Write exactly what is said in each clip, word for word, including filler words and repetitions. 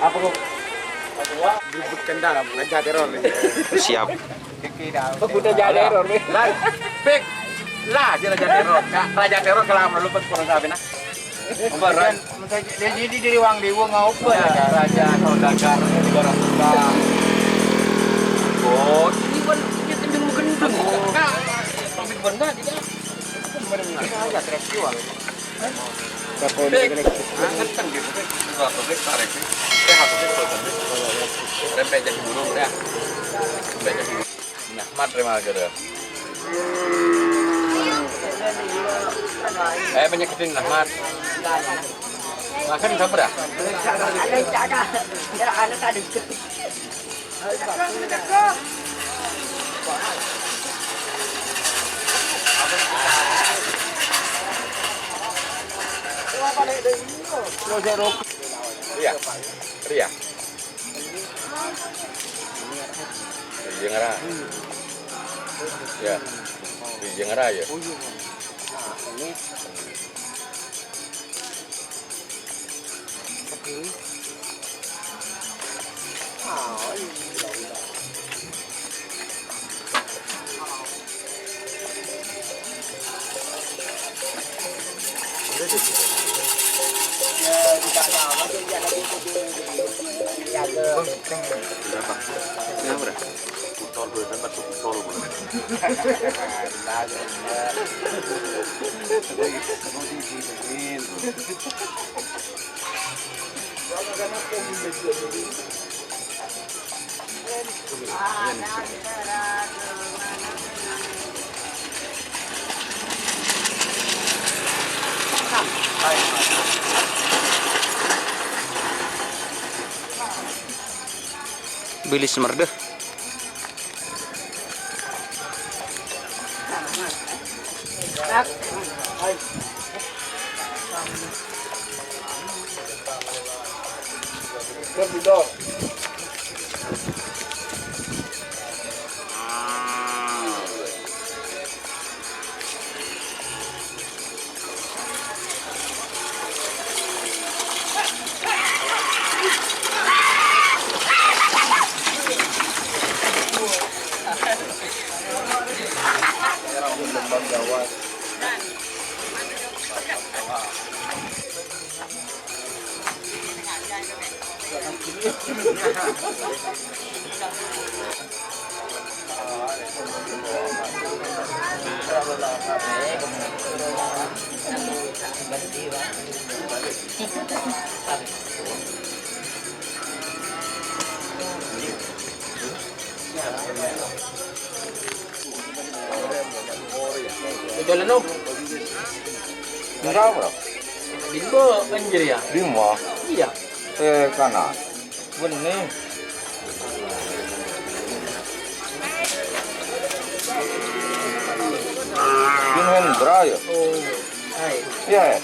Apa kok? Grebek kendal, raja teror. Siap. Pemuda raja teror. Lah, pik. Lah, dia raja teror. Ka-, raja teror kalau perlu pek kurang sampe nah. Apa, Ran? Jadi dari Wang Dewa ngapa ya, raja saudagar di barang tukang. Oh, ini kan dia kendeng-kendeng. Nah, tapi benar dia. Benar. Raja terus jual. Bek, ah, kenceng gitu, Bek. Buka apa, Bek? Tarik, Bek. Teh apa, Bek? Bosen, Bek. Rempek jadi burung, ya. Rempek jadi burung. Nah, mat, rema aja, dah. Eh, penyakit ini, nah, mat. Makan siapa, dah? Iya. Iya. Iya, ngara. Ya. Iya, ngara, ya. Berapa? Berapa, dah? Putol, gue kan batu putol, gue. Bilis merdeh. Itu leno. Enggak, bro. Bimbo, anjir ya. Bimbo? Iya. Eh, kana. Bener. Bimbo Hendra ya? Oh, hai. Iya, ya?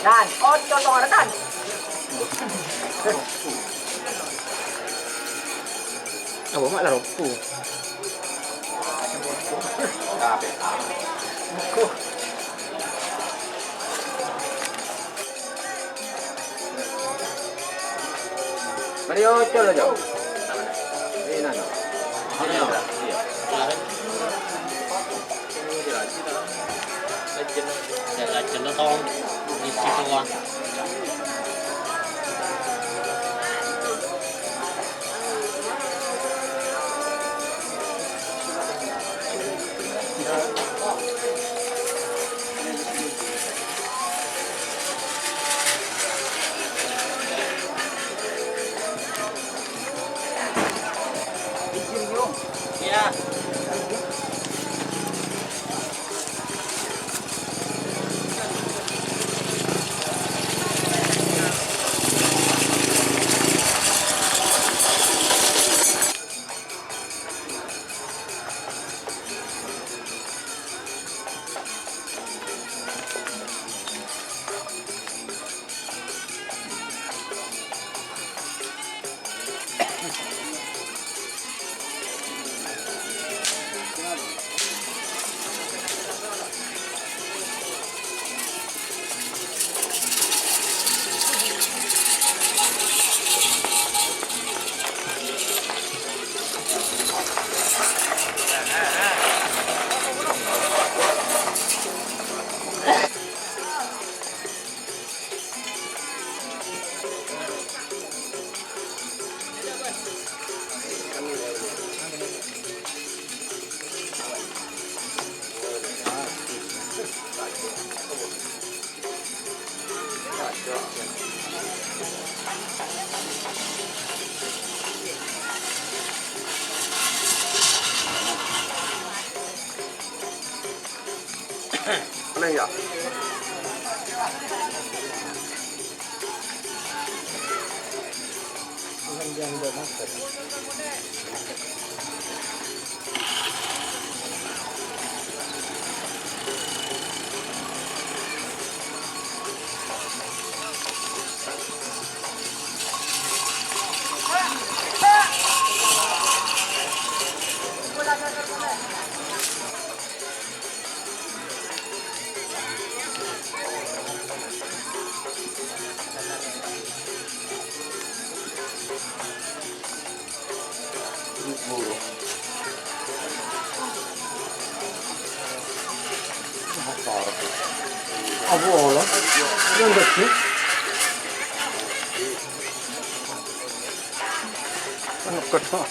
Dan, oh, contoh ada, Dan. Apa mak la roppo? Mari, ojo lo, Jo. Ini, nano. Ini, iya. Iya. Ya, lajeng to, tong. Isi to, Wak. Aneh, ya? Apa Allah? Yang gede. Anak kedua.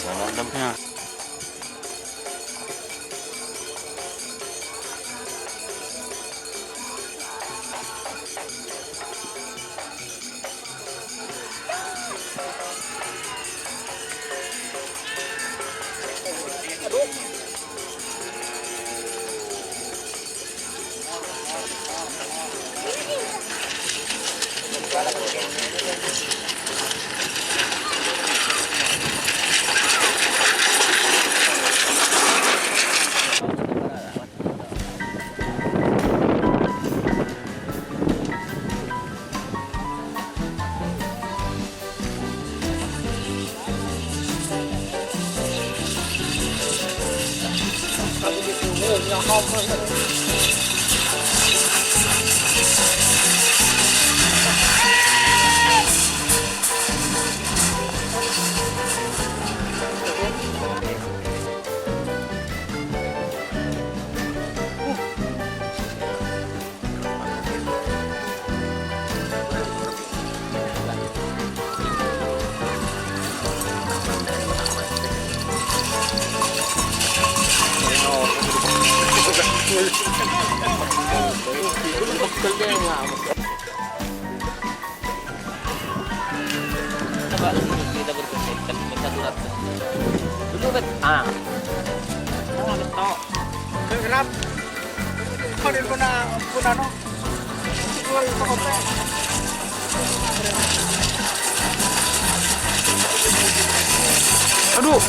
Salah enam. Ya. Coba kita berpikir, minta surat. Dulu, Bet. Ah. Oh, betul. Rap. Kau di puna, puna, no. Aduh.